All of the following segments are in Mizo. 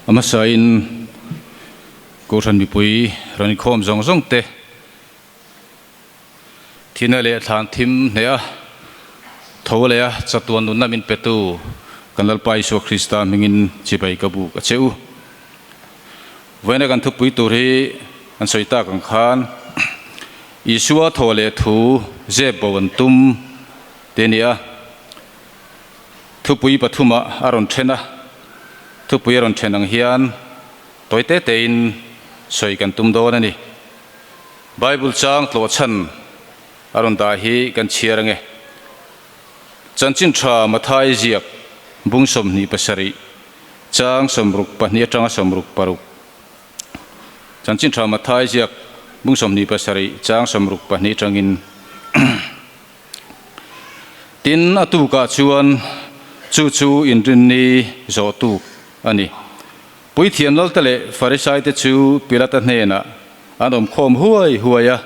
A hmasain Kohhran mipui rawn inkhawm zawng zawng te thina leh thlan thim hneh a, tho leh a chatuan nunna min petu kan Lalpa Isua Krista hmingin chibai ka buk a che u. Vawiina kan thupui tur hi an sawi tak ang khan Isua thaw leh thu zep bo an tum te a ni a. Thupui pathumah a rawn then a, thupui a rawn then ang hian tawi te tein sawi kan tum dawn a ni. Bible chang tlawh chhan a rawn dah hi kan chhiar ange. Chanchin tha Mathai ziak bung 27 chang 62 atanga 66. Chanchin tha Mathai ziak bung 27 chang 62 atangin. Tin, a tukah chuan chu chu inrinni zawh tuk a ni. Puithiam Lalte leh Farisaite chu Pilata hnenah an awm khawm huai huai a,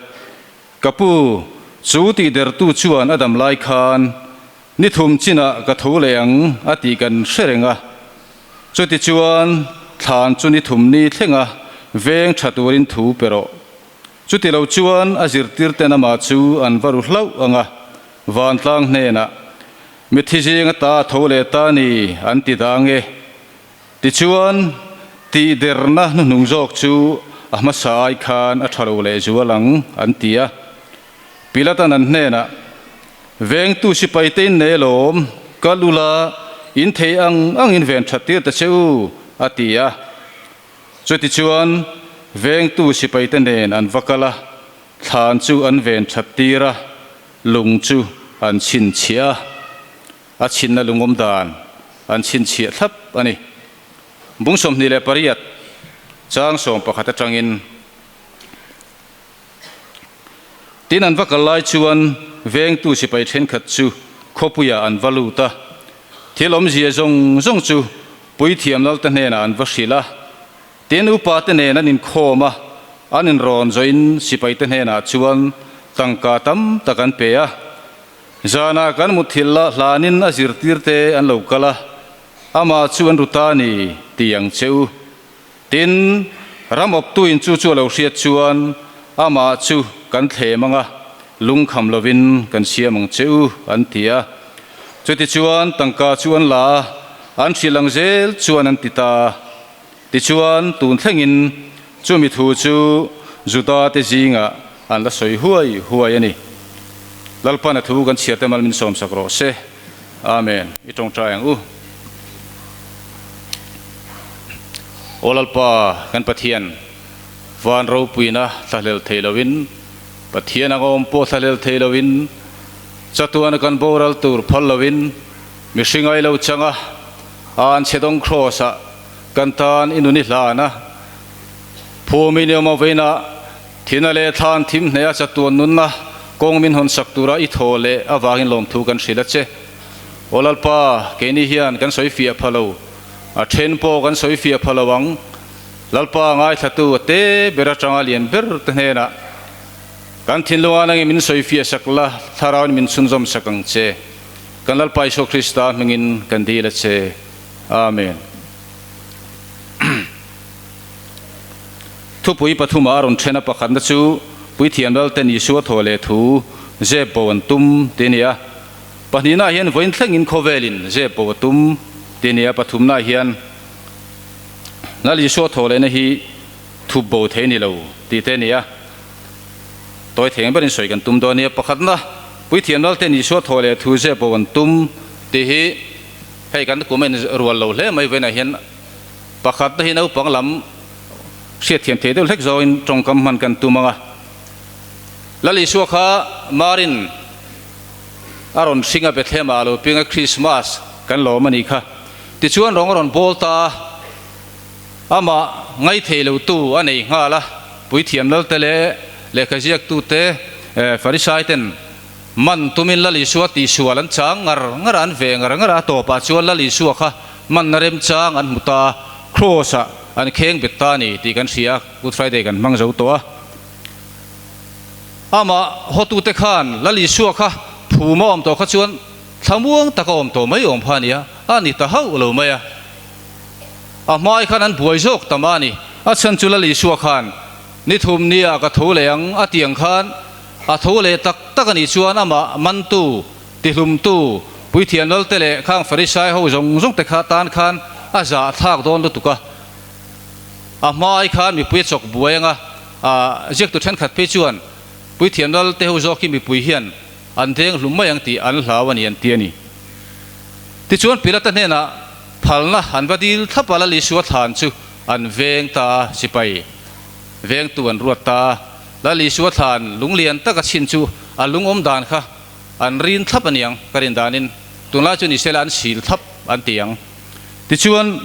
Ka pu, chu tihdertu chuan a dam lai khan ni thum chinah ka tho leh ang a tih kan hre reng a. Chutichuan, thlan chu ni thum ni thlenga veng tha turin thu pe rawh. Chuti lo chuan a zirtirten amah chu an va ru hlauh ang a, vantlang hnenah, Mitthi zinga ta tho leh ta ni, an ti dah ang e. Tichuan, tihderna hnuhnung zawk chu a hmasa ai khan a tha lo leh zual ang, an ti a. Pilatan an hnenah, Vengtu sipaite in nei alawm, kal ula, in thei ang ang in ven that tir ta che u, a ti a. Chutichuan, vengtu sipaite nen an va kal a, thlan chu an ven that tir a, lung chu an chhinchhiah a, a chhinna lungawm dan an chhinchhiah thlap a ni. Bung 28 chang 11 atangin. Tin, an va kal lai chuan vengtu sipai thenkhat chu khawpuiah an va lut a, thil awmzia zawng zawng chu puithiam Lalte hnenah an va hrilh a. Tin, upate nen an inkhawm a, an inrawn zawhin sipaite hnenah chuan tangka tam tak an pe a. Zanah kan mutthilh lah hlanin a zirtirte an lo kal a, amah chu an ru ta a ni ti ang che u. Tin, ram awptuin chu chu a lo hriat chuan amah chu kan thlem ang a, lungkham lovin kan siam ang che u, an ti a. Chutichuan tangka chu an la a, an hrilh ang zel chuan an ti ta a. Tichuan, tun thlengin chumi thu chu Juda-te zingah an la sawi huai huai a ni. Lalpan a thu kan chhiar te mal min sawmsak rawh se. Amen. I tawngtai ang u. Aw Lalpa kan Pathian, van ropuina thlahlel thei loin, Pathian anga awm pawh thlahlel thei loin, chatuana kan boral tur phal loin, mihring ai lo changa an chhedawng kraws-ah kan tan i nun i hlan a, phum in i awm aveina thina leh thlan thim hneha chatuan nunna kawng min hawn sak tura i thaw leh avangin lawmthu kan hrilh a che. Aw Lalpa, keini hian kan sawi fiah pha lo, a then pawh kan sawi fiah pha lo ang. Lalpa ngaithlatu a te ber atanga lian ber te hnenah kan thinlunga nangin min sawi fiah sak la, Thlarauin min chhunzawm sak ang che. Kan Lalpa Isua Krista hmingin kan dil a che. Amen. Thupui pathuma a rawn then a pakhatna chu Puithiam Lalten Isua thaw leh thu zep bo an tum ti a ni a. Pahnihnaah hian vawiin thlengin khawvelin zep bo a tum ti a ni a, pathumnaah hian Lal Isua thaw lehna hi thup bo thei a ni lo tih te a ni a. Tawi thei ang berin sawi kan tum dawn a nia. Pakhatna, Puithiam Lalten Isua thaw leh thu zep bo an tum tih hi hei kan kum a inrual lo hle mai vawiinah hian pakhatna hi naupang lam hriatthiam thei deuh hlek zawngin tawngkam hman kan tum ang a. Lal Isua kha Marin a rawn hring a Bethlehem ah a lo piang a Christmas kan lawm a nih kha. Tichuan rawng a rawn bawl ta a, amah ngaithei lo tu a nei nghal a, puithiam lal te leh lehkha ziak tu te Farisai ten man tumin Lal Isua tihsual an chang ngar ngar a, an ve ngar ngar a, a tawpah chuan Lal Isua kha manna remchang an hmu ta a, Cross ah an kheng bet ta a ni tih kan hria a, Good Friday kan hmang zo tawh a. Amah hawtute khan Lal Isua kha phum a awm tawh kha chuan thlamuang taka awm tawh mai awm pha a nia, a ni ta hauh lo mai a. A hmai khan an buai zawk ta mah a ni. A chhan chu Lal Isua khan, Ni thum nia ka tho leh ang a ti ang khan a tho leh tak tak a nih chuan amah mantu, tihlumtu, Puithiam Lalte leh khang Farisai ho zawng zawng te kha tan khan a zahthlak dawn lutuk a. A hmai khan mipui a chawk buai ang a, a ziaktu thenkhat phei chuan Puithiam Lalte ho zawk hi mipui hian an deng hlum mai ang tih an hlau a ni an ti a ni. Tichuan Pilata hnenah phalna an va dil thlap a, Lal Isua thlan chu an veng ta a, sipai vengtu an ruat ta a. Lal Isua thlan lunglian taka chhin chu a lungawm dan kha an rin thlap a niang, ka rin danin tunlai chu ni sela an sil thlap an ti ang. Tichuan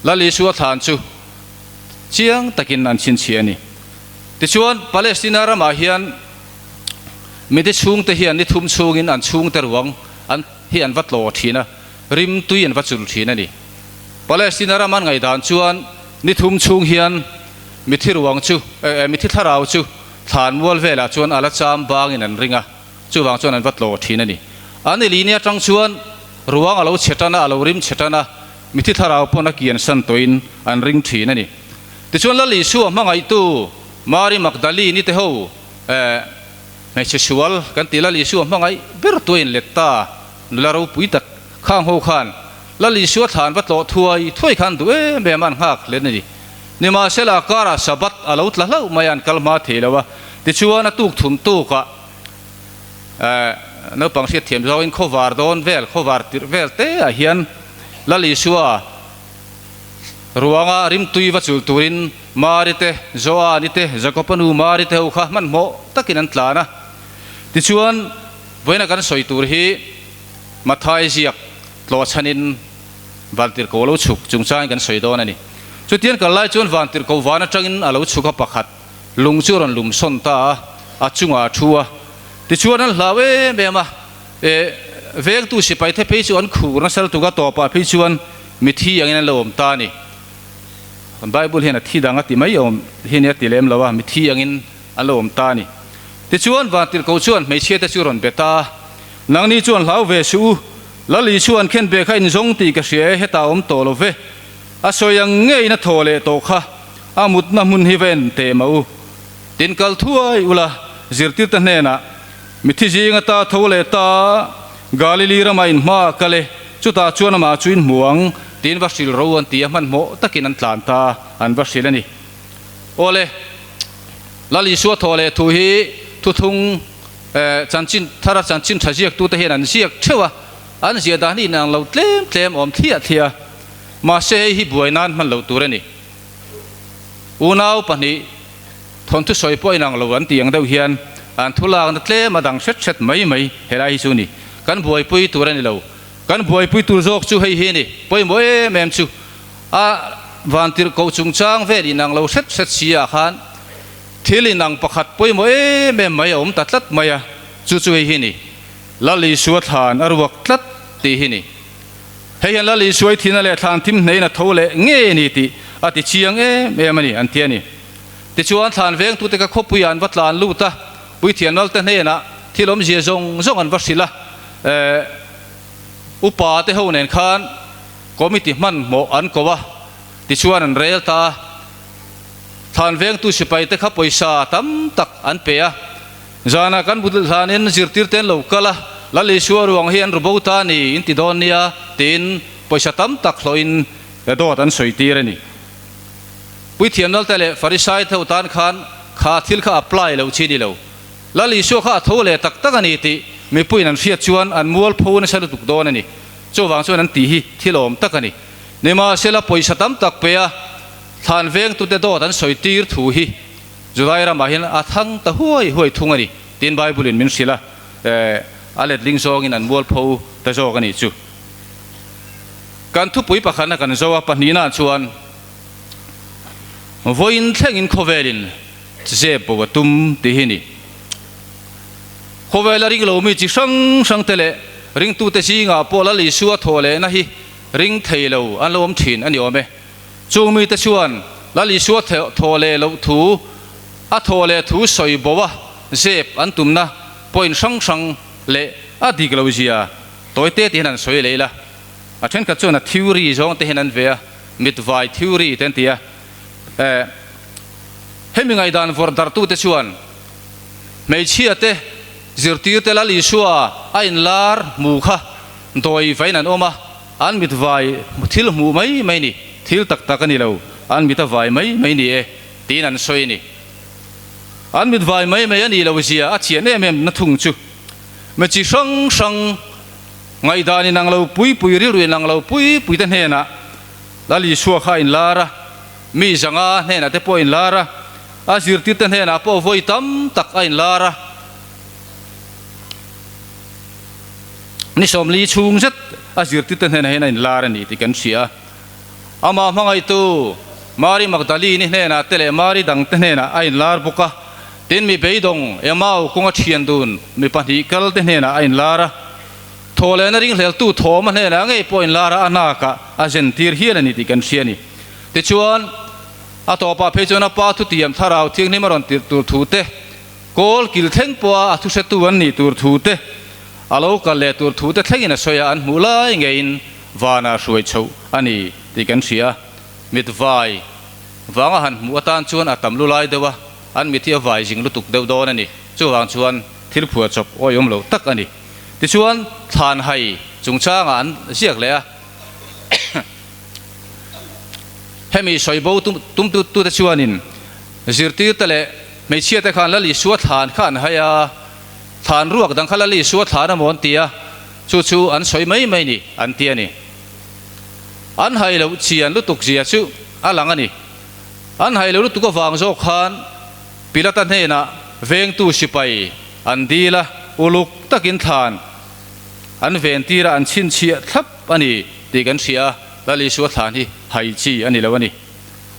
Lal Isua thlan chu chiang takin an chhinchhiah a ni. Tichuan Palestina ramah hian Mite chhungte hian ni thum chhungin an chhungte ruang an hi an va tlaw thin a, rim tui an va chul thin a ni. Palestina ram an ngaihdan chuan ni thum chhung hian mithi ruang chu eh mithi thlarau chu thlan mual velah chuan a la cham bangin an ring a, chuvang chuan an va tlaw thin a ni. An i lini atang chuan ruang a lo chhe tan a, a lo rim chhe tan a, mithi thlarau pawn a kian san tawhin an ring thin a ni. Tichuan Lal Isua hmangaihtu Mari Magdalene-i te ho Eh, hmeichhe sual kan ti Lal Isua hmangaih ber tu a inlet ta, nula ropui tak khang ho khan Lal Isua thlan va tlawh thuai thuai khan duh em em a an nghak hlen a ni. Nimahsela karah Sabbath a lo tla hlauh mai a an kal hma thei lo a, tichuan a tuk thum tukah eh, naupang hriatthiam zawngin khawvar dawn vel, khawvar tirh vel te ah hian Lal Isua Ruanga rimtui va chul turin Mari te, Joani te, Jakopa nu Mari te ho kha hmanhmawh takin an tlan a. Tichuan, vawiina kan sawi tur hi Mathai ziak tlawhchhanin Vantirhko a lo chhuk chungchangin kan sawi dawn a ni. Chutiang kal lai chuan Vantirhko van atangin a lo chhuk a pakhat lung chu a rawn lum sawn ta a, a chungah a thu a. Tichuan an hlau em em a, e, vengtu sipai the phei chu an khur nasa lutuk a, tawpah phei chuan Mithi angin an lo awm ta a ni. Bible hian a thi dang a ti mai awm hi nia ti lem lo a, mithi angin an lo awm ta a ni. Tichuan Vantirhkoh chuan hmeichhia te chu rawn be ta a, Nangni chuan hlau ve suh u, Lal Isua an khen ve kha in zawng tih ka hria e, hetah awm tawh lo ve. A sawi ang ngeiin a thaw leh tawh kha, a mutna hmun hi va en teh mah u. Tin kal thuai ula, zirtirte hnenah, Mithi zing ata tho leh ta, Galili ramah in hma a kal e, chutah chuan amah chu in hmu ang, tiin va hrilh ro an ti a, hmanhmawh takin an tlan ta, an va hrilh a ni. Awle, Lal Isua thaw leh thu hi thuthung chanchin thara chanchin tha ziaktute hian an ziak theuh a, an ziah dan hi inang lo tlem tlem awm thliah thliah a, mahse hei hi buai nan hman loh tur a ni. Unau pahnih. Thawnthu sawi pawh inang lo an tih ang deuh hian an thu lakna tlem a dang hret hret mai mai helai hi chu ni. Kan buaipui tur a ni lo. Kan buaipui tur zawk chu hei hi a ni. Pawimawh em em chu a vantirhkoh chungchang vel inang lo hret hret si ah khan thil inang pakhat pawimawh em em mai a awm ta tlat mai a, chu chu hei hi a ni. Lal Isua thlan a ruak tlat tih hi a ni. Hei hian Lal Isua i thihna leh thlan thim hneiin a tho leh ngei a ni tih a ti chiang em em a ni an ti a ni. Tichuan thlan vengtute ka khawpuiah an va tlan lut a, Puithiam Lalte hnenah thil awmzia zawng zawng an va hrilh a, eh, upa te ho nen khan committee hmanhmawh an ko a, tichuan an rel ta a. Thlan vengtu sipaite kha pawisa tam tak an pe a, zanah kan bu hlanin zirtirte an lo kal a, Lal Isua ruang hi an ru bo ta a ni, in ti dawn nia, tiin pawisa tam tak hlawhin dawt an sawi tir a ni. Puithiam Lalte leh Farisai te ho tan khan kha thil kha apply loh chi ni lo. Lal Isua kha a tho leh tak tak a ni tih mipuiin an hriat chuan an mualpho nasa lutuk dawn a ni. Chuvang chuan an tih hi thil awm tak a ni. Nimahsela pawisa tam tak pe a thlan vengtute dawt an sawi tir thu hi Judai ramah hian a thang ta huai huai thung a ni tiin Bible in min hrilh a, a letling zawngin an mualpho ta zawk a nih chu. Kan thupui pakhatna kan zo a, pahnihnaah chuan Vawiin thlengin khawvelin zep bo a tum tih hi ni. Khawvela ring lomi chi hrang hrang te leh ringtute zingah pawh Lal Isua thawh lehna hi ring thei lo an lo awm thin a ni awm e. Chung mite chuan Lal Isua thawh leh loh thu, a thawh leh thu sawi bo a zep an tumna point hrang hrang leh a dik lo zia tawi te te hian an sawi leh ila. A thenkhat chuan a theory zawng te hian an ve a. Mitvai theory te an ti a. Eh, hemi ngaihdan vawrh darhtute chuan hmeichhia te zirtirte Lal Isua a inlar hmu kha dawi vain an awm a, an mitvai thil hmuh mai mai ni, thil tak tak a ni lo, an mit a vai mai mai ni e tiin an sawi a ni. An mitvai mai mai a nih loh zia a chian em em na thung chu mi chi hrang hrang ngaihdan inang lo pui pui rilru inang lo pui pui te hnenah Lal Isua kha a inlar a, mi zanga hnenah te pawh a inlar a, a zirtirte hnenah pawh vawi tam tak a inlar a. Ni 40 chhung zet a zirtirte hnenah hian a inlar a ni tih kan hria a. Amah hmangaihtu Mari Magdalene-i hnenah te leh Mari dangte hnenah a inlar bawk a. Tin, mi beidawng Emau kawnga thian dun mi pahnih kalte hnenah a inlar a. Thawhlehna ringhleltu thawm a hnenah ngei pawh inlar a, a nakah a zen tir hial a ni tih kan hria a ni. Tichuan, a tawpah phei chuan a pa thutiam thlarau thianghlim a rawn tirh tur thu te, kawl kil thleng pawha a thuhretu an nih tur thu te, a lo kal leh tur thu te thlengin a sawi a, an hmuh lai ngeiin vanah hruai chhoh a ni tih kan hria. Mit vai vanga han hmuh atan chuan a tam lu lai deuh a, an mit hi a vai zing lutuk deuh dawn a ni. Chuvang chuan thil phuahchawp awihawm loh tak a ni. Tichuan, thlan hai chungchangah an ziak leh a. Hemi sawi bo tumtute chuanin zirtirte leh hmeichhiate khan Lal Isua thlan kha an hai a, thlan ruak dang kha Lal Isua thlan amaw an ti a, chu chu an sawi mai mai ni an ti a ni. An hai loh chian lutuk zia chu a lang a ni. An hai loh lutuk avang zawk khan Pilata hnenah vengtu sipai an dil a, uluk takin thlan an ven tir a, an chhinchhiah thlap a ni tih kan hria a, Lal Isua thlan hi hai chi a ni lo a ni.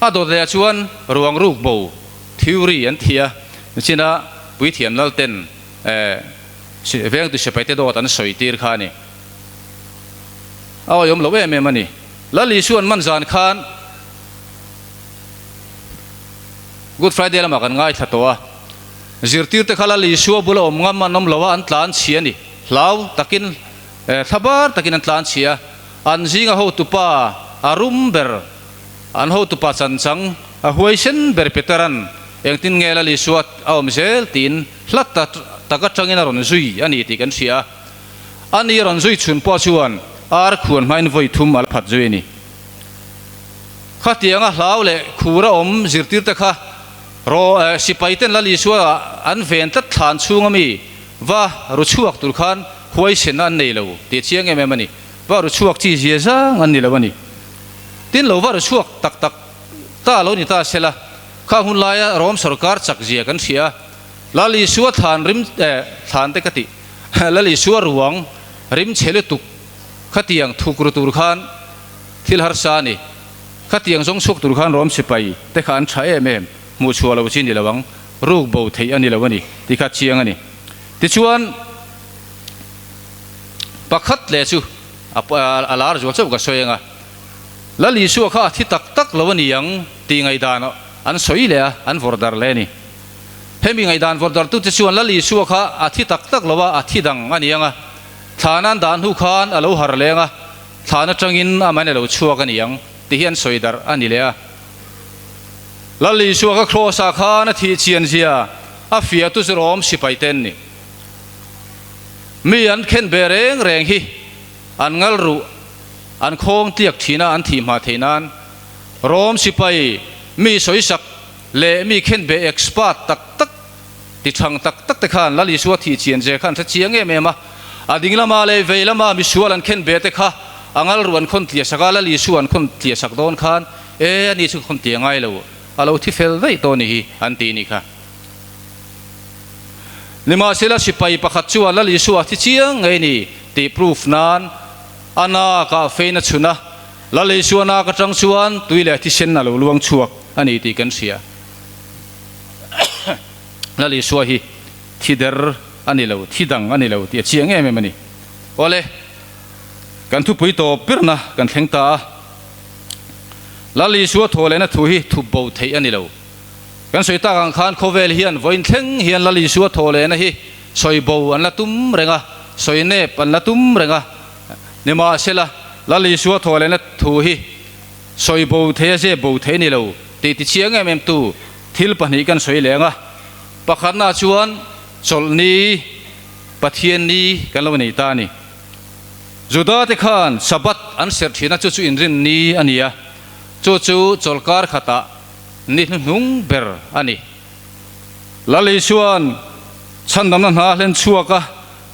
A dawt lehah chuan ruang ruk bo theory an thi a, nichina puithiam lalten vengtu sipaite dawt an sawi tir kha a ni. A awihawm lo em em a ni. Lal Isua'n man zan khan Good Friday lamah kan ngaithla tawh a, zirtirte kha Lal Isua bula awm ngam an awm lo a, an tlan chhi a ni. Hlau takin, thla bar takin an tlan chhi a, an zinga hotupa a rum ber, an hotupa chanchang a huaisen ber Petera'n engtin nge Lal Isua a awm zel tiin hla tak atangin a rawn zui a ni tih kan hria a. Ani a rawn zui chhun pawh chuan ar khuan hmain vawi thum a la phat zui a ni. Khatianga hlau leh khur a awm zirtirte kha raw sipai ten Lal Isua an ven tlat thlan chhunga mi va ru chhuak tur khan huaisenna an nei lo tih a chiang em em a ni. Va ru chhuak chi zia zang an ni lo a ni. Tin lo va ru chhuak tak tak ta lo ni ta sela kha hun laia Rom sorkar chak zia kan hria a, Lal Isua thlan rim thlan te ka tih Lal Isua ruang rim chhe lutuk khatiang thuk ru tur khan Thil harsa a ni. Khatiang zawng chhuak tur khan Rom sipai te kha an tha em em, hmuh chhuah lo chi ni lo ang, ruk bo theih a ni lo a ni tih kha chiang a ni. Tichuan, pakhat leh chu a lar zual chauh ka sawi ang a, Lal Isua kha a thi tak tak lo a ni ang tih ngaihdan an sawi leh a, an vawrh darh leh a ni. Hemi ngaihdan vawrh darhtute chuan Lal Isua kha a thi tak tak lo a, a thi dang a ni ang a, thlan an dah hnu khan a lo harh leh ang a, Thlan atangin a man a lo chhuak a ni ang ti hi an sawi darh a ni leh a. Lal Isua ka Kraws ah khan a thih chian zia a fiah tu Rom sipai te an ni. Mi an khen ve reng reng hi an ngal ruh an khawng tliak thin a an thih hma theih nan Rom sipai mi sawisak leh mi khen ve expert tak tak Ti thang tak tak te khan Lal Isua thih chian ze kha an hre chiang em em a. A ding lama leh vei lama misual an khen ve te kha a ngal ruh an khawn tliah sak a, Lal Isua an khawn tliah sak dawn khan e ani chu ka khawn tliah ngai lo, a lo thi fel daih tawh a ni hi an ti ni kha. Nimahsela sipai pakhat chuan Lal Isua a thi chiang ngei ni tih proof nan a nak ah fein a chhun a, Lal Isua nak atang chuan tui leh thisen a lo luang chhuak a ni tih kan hria. Lal Isua hi thi der a ni lo, thi dang a ni lo tih a chiang em em a ni. Awle, kan thupui tawp berna kan thleng ta a, Lal Isua thaw lehna thu hi thup bo theih a ni lo. Kan sawi tak ang khan khawvel hian vawiin thleng hian Lal Isua thaw lehna hi sawi bo an la tum reng a, sawi nep an la tum reng a. Nimahsela, Lal Isua thaw lehna thu hi. Sawi bo thei a zep bo thei ni lo tih ti chiang em em tu thil pahnih kan sawi leng a. Pakhatna chuan chawlhni Pathian ni kan lo nei ta a ni. Juda te khan Sabbath an serh thin a, chu chu inrin ni a ni a, chu chu chawlhkar khatah ni hnuhnung ber a ni. Lal Isua'n chhandamna hna hlen chhuak a,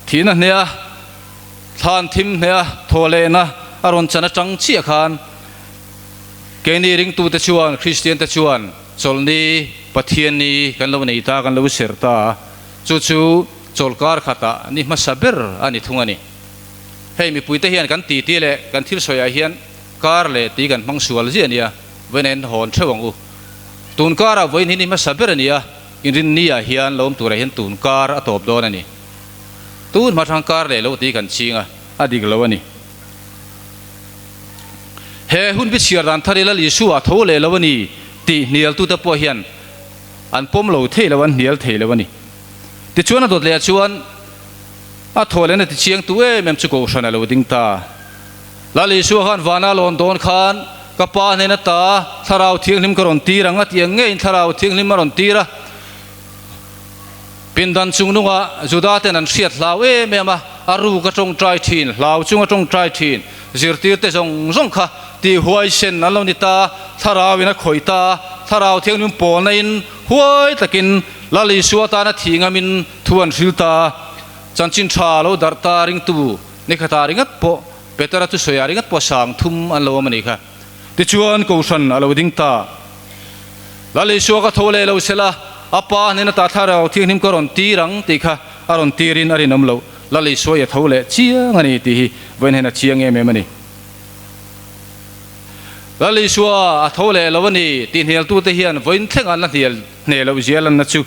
thihna hne a, thlan thim hne a, thaw lehna a rawn chan atang chiah khan keini ringtute chuan, Kristiante chuan chawlhni Pathian ni kan lo nei ta, kan lo ser ta a, chu chu chawlhkar khatah ni hmasa ber a ni thung a ni. Hei mipuite hian kan titi leh kan thil sawiah hian kar leh ti kan hmang sual ziah a nia, vawiin a inhawn theuh ang u. Tun karah vawiin hi ni hmasa ber a ni a, inrinni ah hian lo awm turah hian tun kar a tawp dawn a ni. Tun hma thang kar leh loh tih kan ching a, a dik lo a ni. He hun bi chhiar dan thar i Lal Isua a tho leh lo a ni tih hnialtute pawh hian an pawm lo thei lo, an hnial thei lo a ni. Tichuan a dawt leh ah chuan a thaw lehna ti chiang tu em em chu Kohhran a lo ding ta. Lal Isua khan vana lawn dawn khan ka pa hnen ata Thlarau Thianghlim ka rawn tir ang a tih ang ngeiin Thlarau Thianghlim a rawn tir a. Pindan chung nungah Juda ten an hriat hlau em em a, a ruk a tawngtai thin, hlau chung a tawngtai thin, zirtir te zawng zawng kha tih huaisen an lo ni ta, Thlarau in a khawih ta, Thlarau Thianghlim pawlna in huai takin Lal Isua tana thih ngamin thu an hril ta, chanchin tha lo darh ta ringtu nikhatah ringawt pawh Petera chu sawiah ringawt pawh sang thum an lo awm a nih kha. Tichuan Kohhran a lo ding ta. Lal Isua ka tho leh lo sela, a pa hnena ta Thlarau Thianghlim ka rawn tir ang tih kha a rawn tirin a rinawm loh. Lal Isua i a tho leh chiang a ni tih hi vawiin hian a chiang em em a ni. Lal Isua a tho leh lo a ni tih hnialtute hian vawiin thlengah an la hnial hneh loh zia lanna chu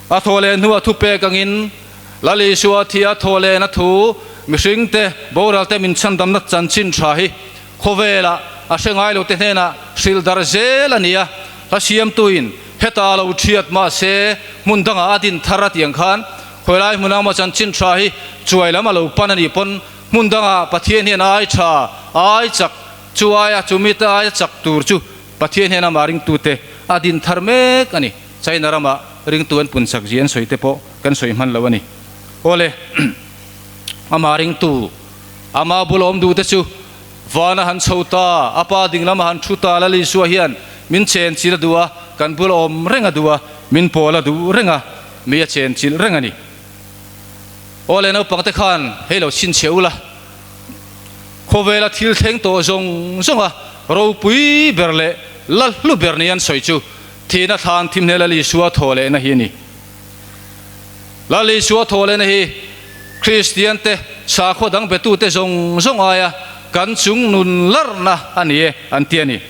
a thaw leh hnuah thupek angin Lal Isua thia thaw lehna thu mihringte boralte min chhandamna chanchin tha hi khawvelah a hre ngai lote hnenah hrilh dar zel a ni a, hla siamtuin heta lo thiat mahse hmun dangah a din thar a tih ang khan khawilai hmun anga chanchin tha hi chuai lam a lo pan a nih pawn hmun dangah Pathian hian ai tha ai chak chu aia chumite aia chak tur chu Pathian hian amah ringtute a din thar mek a ni. China ramah ringtu an pun chak zia an sawi te pawh kan sawi hman lo a ni. Awle, amah ringtu, ama bul awm duh te chu vana han chho ta, a pa ding lama han thu ta Lal Isua hian min chen chilh a duh a, kan bul awm reng a duh a, min pawl a duh reng a, mi a chen chilh reng a ni. Awle, naupang te khan hei lo chhinchhiah ula, khawvela thil thleng tawh zawng zawnga ropui ber leh la hlu ber ni an sawi chu Thihna thlan thim hle Lal Isua thaw lehna hi a ni. Lal Isua thaw lehna hi Kristian te, sakhaw dang betute zawng zawng aia kan chung nun larhna a ni e an ti a ni.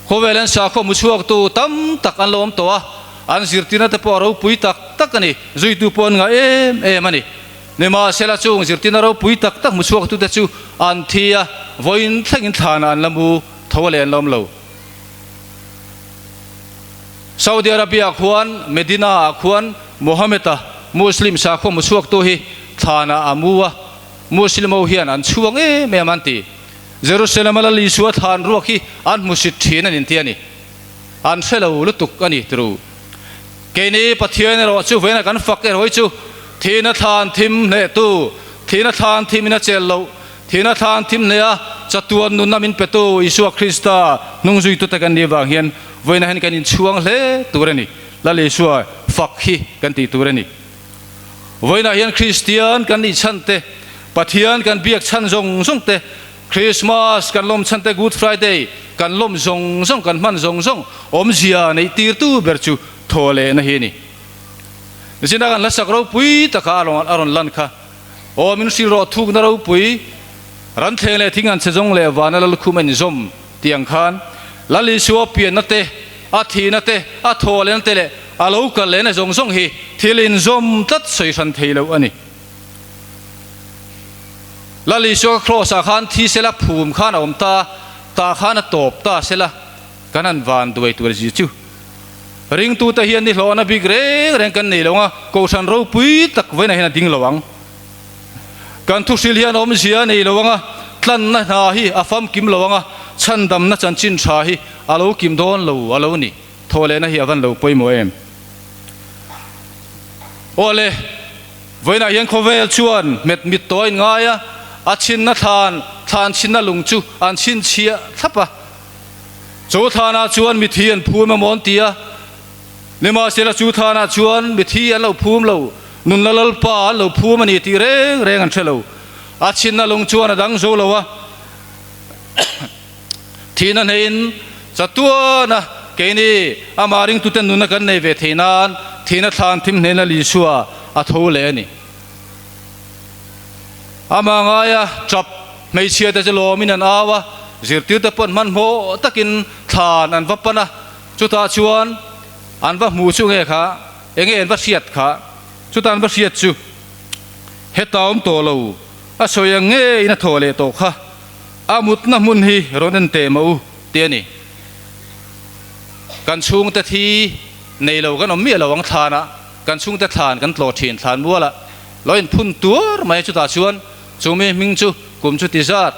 Khawvel an sakhaw hmu chhuaktu tam tak an lo awm tawh a, an zirtirna te pawh a ropui tak tak a ni, zuitu pawh an ngah em em a ni. Nimahsela chung zirtirna ropui tak tak hmu chhuaktute chu an thi a, vawiin thlengin thlanah an la mu tho a leh an la awm lo. Saudi Arabia khuan Medina ah khuan Mohammed-a Muslim sakhaw hmu chhuaktu hi thlanah a mu a, Muslim ho hian an chhuang em em an ti. Jerusalem-a Lal Isua thlan ruak hi an hmusit thin an inti a ni. An hre lo lutuk a ni tru. Keini Pathian erawh chu vawiina kan fak erawh hi chu thihna thlan thim hnehtu, thihna thlan thim in a chelh loh, Thihna thlan thim hneha chatuan nunna min petu Isua Krista hnungzuitute kan nih vang hian vawiinah hian kan inchhuang hle tur a ni. Lal Isua fak hi kan tih tur a ni. Vawiinah hian Kristian kan nih chhan te, Pathian kan biak chhan zawng zawng te, Krismas kan lawm chhan te, Good Friday kan lawm zawng zawng, kan hman zawng zawng awmzia neih tirtu ber chu thaw lehna hi a ni. Zina kan hlasak ropui taka a rawn lan kha. Aw min hrilh rawh thukna ropui, ran thleng leh thing an chhe zawng leh vana lalkhum a inzawm tih ang khan Lal Isua pianna te, a thihna te, a thaw lehna te leh a lo kal lehna zawng zawng hi thil inzawm tlat sawi hran thei lo a ni. Lal Isua ka kraws ah khan thi sela phum khan a awm ta, tah khan a tawp ta sela kan han van duai tur zia chu. Ringtute hian ni hlawhna bik reng reng kan nei lo ang a, Kohhran ropui tak vawiinah hian a ding lo ang. Kan thuhril hian awmzia a nei lo ang a, tlanna hna hi a famkim lo ang a, chhandamna chanchin tha hi a lo kim dawn lo a lo ni. Thawhlehna hi a van lo pawimawh em? Awle, vawiinah hian khawvel chuan hmet mit tawh a inngai a, a chhinna thlan, thlan chhinna lung chu an chhinchhiah thlap a. Chu thlanah chuan mithi an phum emaw an ti a, nimahsela chu thlanah chuan mithi an lo phum lo, nunna Lalpa an lo phum a ni tih reng reng an hre lo. A chhinna lung chuan a dang zo lo a. Thihna hneiin chatuana keini amah ringtute nunna kan nei ve thei nan thihna thlan thim hnehna Lisua a tho leh a ni. Amah ngaia tap hmeichhia te chu lawmin an au a, zirtirte pawn hmanhmawh takin thlan an va pan a, chutah chuan an va hmu chu nge kha, enge an va hriat kha, chutah an va hriat chu heta awm tawh lo, a sawi ang ngeiin a thaw leh tawh kha. A mutna hmun hi rawn en teh mah u ti a ni. Kan chhungte thi nei lo kan awm miah lo ang thlanah kan chhungte thlan kan tlawh thin thlan mualah lo inphun tuar mai a chutah chuan chumi hming chu kum chu ti zat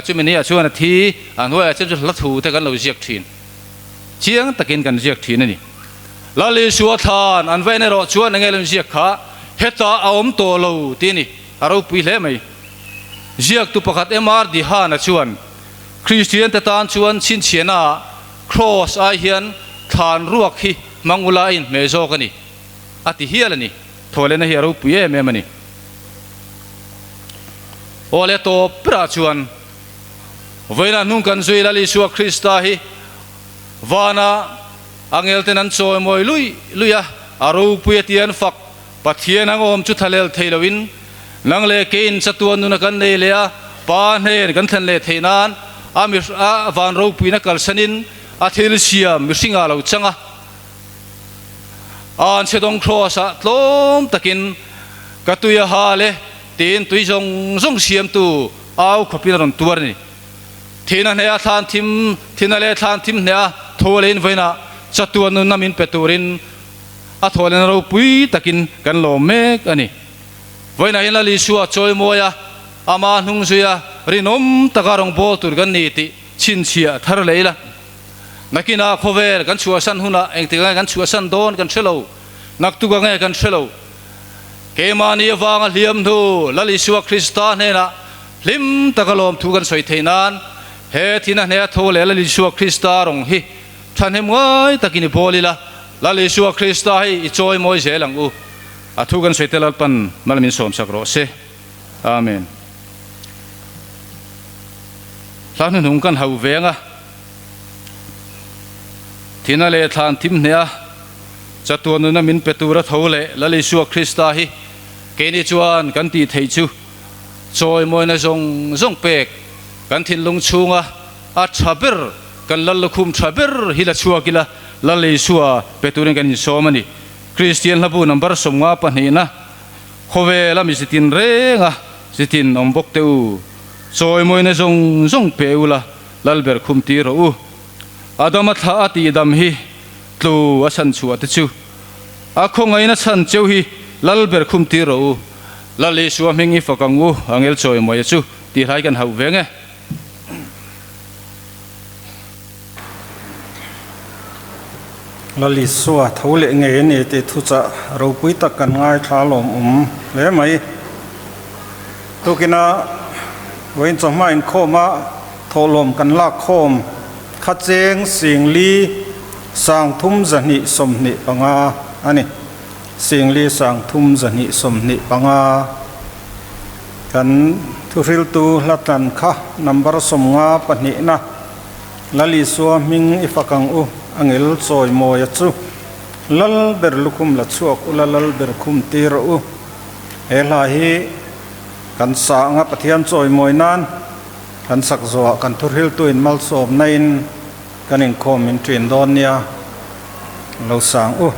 chumi ni ah chuan a thi a hnuaiah chuan chu hla thu te kan lo ziak thin chiang takin kan ziak thin a ni. Lal Isua thlan an va en erawh chuan enge lo inziak kha hetah a awm tawh lo ti a ni a ropui hle mai. Ziaktu pakhat MR Dihana chuan, Kristiante tan chuan chhinchhiahnaah Kraws ai hian thlan ruak hi hmang ula a inhmeh zawk a ni, a ti hial a ni. Thawhlehna hi a ropui em em a ni. Aw le tawp berah chuan, Vawiinah hnung kan zui Lal Isua Krista hi vana angelten an chawimawi lui lui a, a ropui a ti an fak. Pathian ang awm chu thalel thei loin nang leh keiin chatuan nuna kan nei leh a Pa hnen kan thlen leh theih nan a mi a van ropuina kalsanin a thil siam mihringah lo chang a. An chhedawng Kraws ah tlawm takin ka tui a hal e tiin tui zawng zawng siamtu au khawpin a rawn tuar a ni. Thihna hneh a thlan thim thihna leh thlan thim hneh a tho leiin vawiinah chatuan nunna min pe turin A thawhlehna ropui takin kan lawm mek a ni. Vawiinah hian Lal Isua chawimawi a, ama hnung zui a, rinawm taka rawngbâwl tur kan ni tih chhinchhiah thar leh ila. Nakinah khawvel kan chhuahsan hunah engtik ange kan chhuahsan dawn kan hre lo, naktuk ange kan hre lo. Keimahni avanga hliam hnu Lal Isua Krista hnenah hlim taka lawmthu kan sawi theih nan he thihna hneha tho leh Lal Isua Krista rawng hi Thahnem ngai takin i bawl ila, Lal Isua Krista hi i chawi mawi zel ang u. A thu kan sawi te Lalpan mal min sawmsak rawh se. Amen. Hla hnuhnung kan hau ve ang a, Thina leh thlan thim hneh a, chatuan nuna min pe tura tho leh Lal Isua Krista hi keini chuan kan tih theih chu chawi mawina zawng zawng pek kan thinlung chhunga A tha ber, kan Lal lukhum tha ber hi la chhuak ila, Lal Isua pe turin kan insawm a ni. Kristian hlabu number 50 pahnihna, Khawvela mi zitin renga zitin awm bawk teh u, chawimawina zawng zawng pe ula, Lal ber khum tir rawh u. Adama thlah a tihdam hi tlu a chhan chhuah te chu, a khawngaihna chhan cheu hi Lal ber khum tir rawh u. Lal Isua hming i fak ang u, angel chawimawia chu tihlai kan hauh veng e. Lalisua tho leh ngei a ni tih thuchah ropui tak kan ngaithla lawm awm hle mai. Tukina vawiin chawhma inkhawma thawhlawm kan lak khawm kha cheng Singli 30 125 a ni. Singli 30 125. Kan thuhriltu hlatlan kha number 50 pahnihna Lal Isua hming i fak ang u, a ngel chawi mawia chu Lal ber lukhum la chhuak ula Lal ber khum tir rawh u. He hla hi kan sa anga Pathian chawi mawi nan kan sak zawhah kan thuhriltu in malsawmna in kan inkhawm min ṭin dawn nia lo sang u.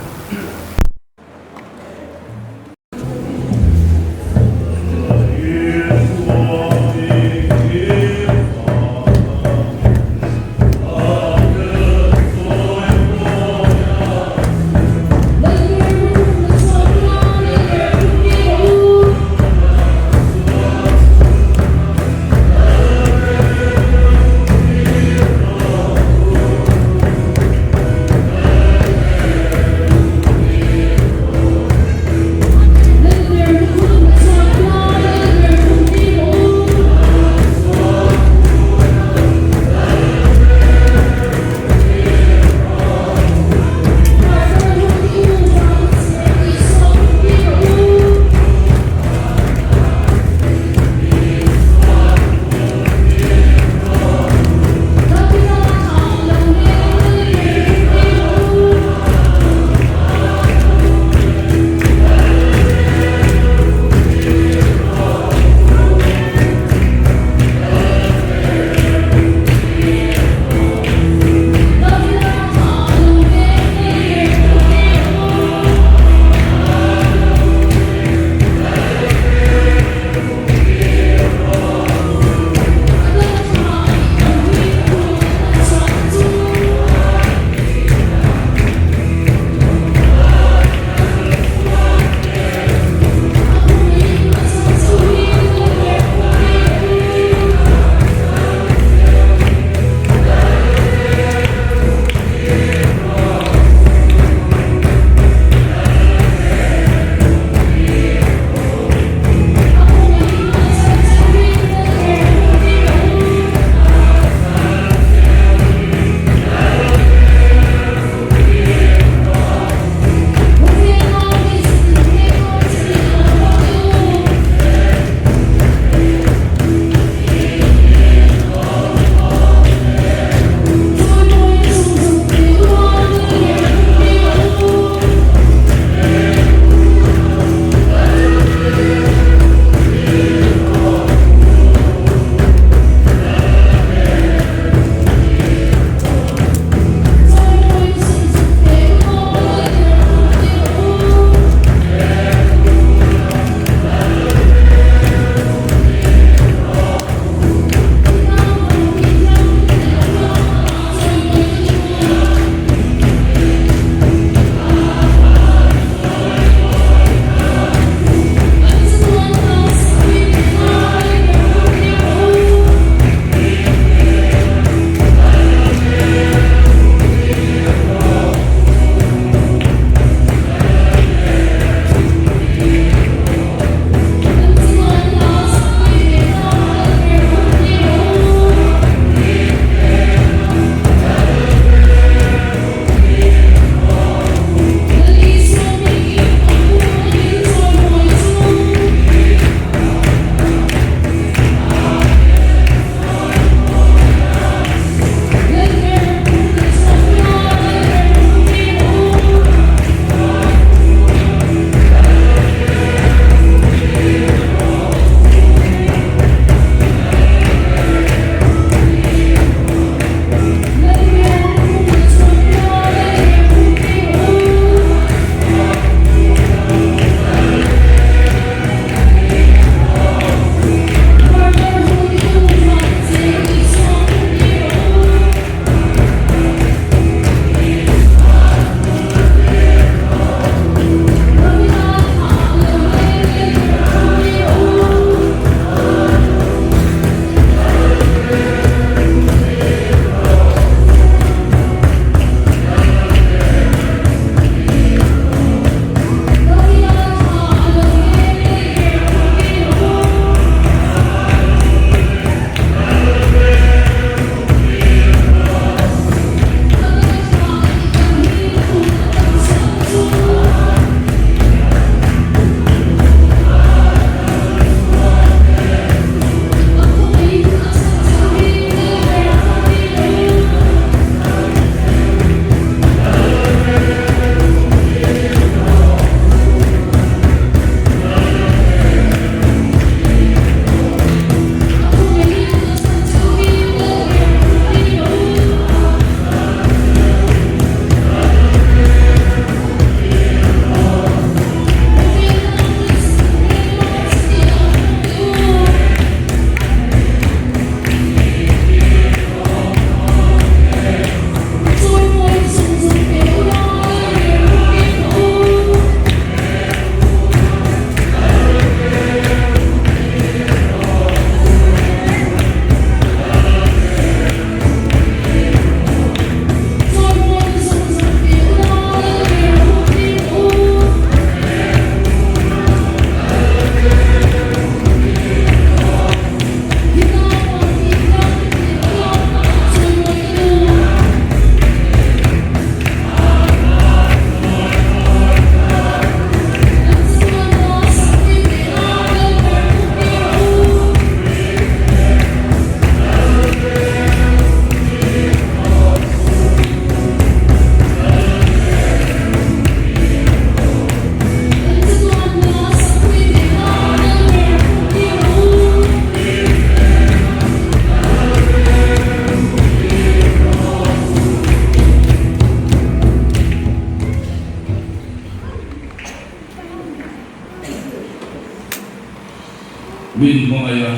Min hmangaih a,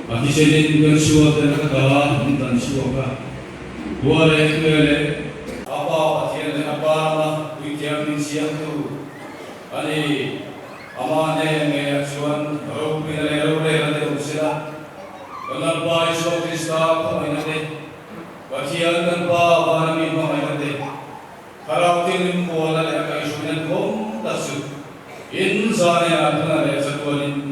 a thisenin kan sualte laka ta min tan chhuak a, Khua leh Tue leh a Pa Pathian leh a Pa rama puithiam min siamtu a ni. Amah hneh ngeiah chuan ropuina leh rorelna te awm sela, kan Lalpa Isua Krista khawngaihna te, Pathian kan Pa vana mi hmangaihna te, Thlarau Thianghlim pawlna leh a kaihhruainan khawm tak chu in zan enah thuna leh chatuanin.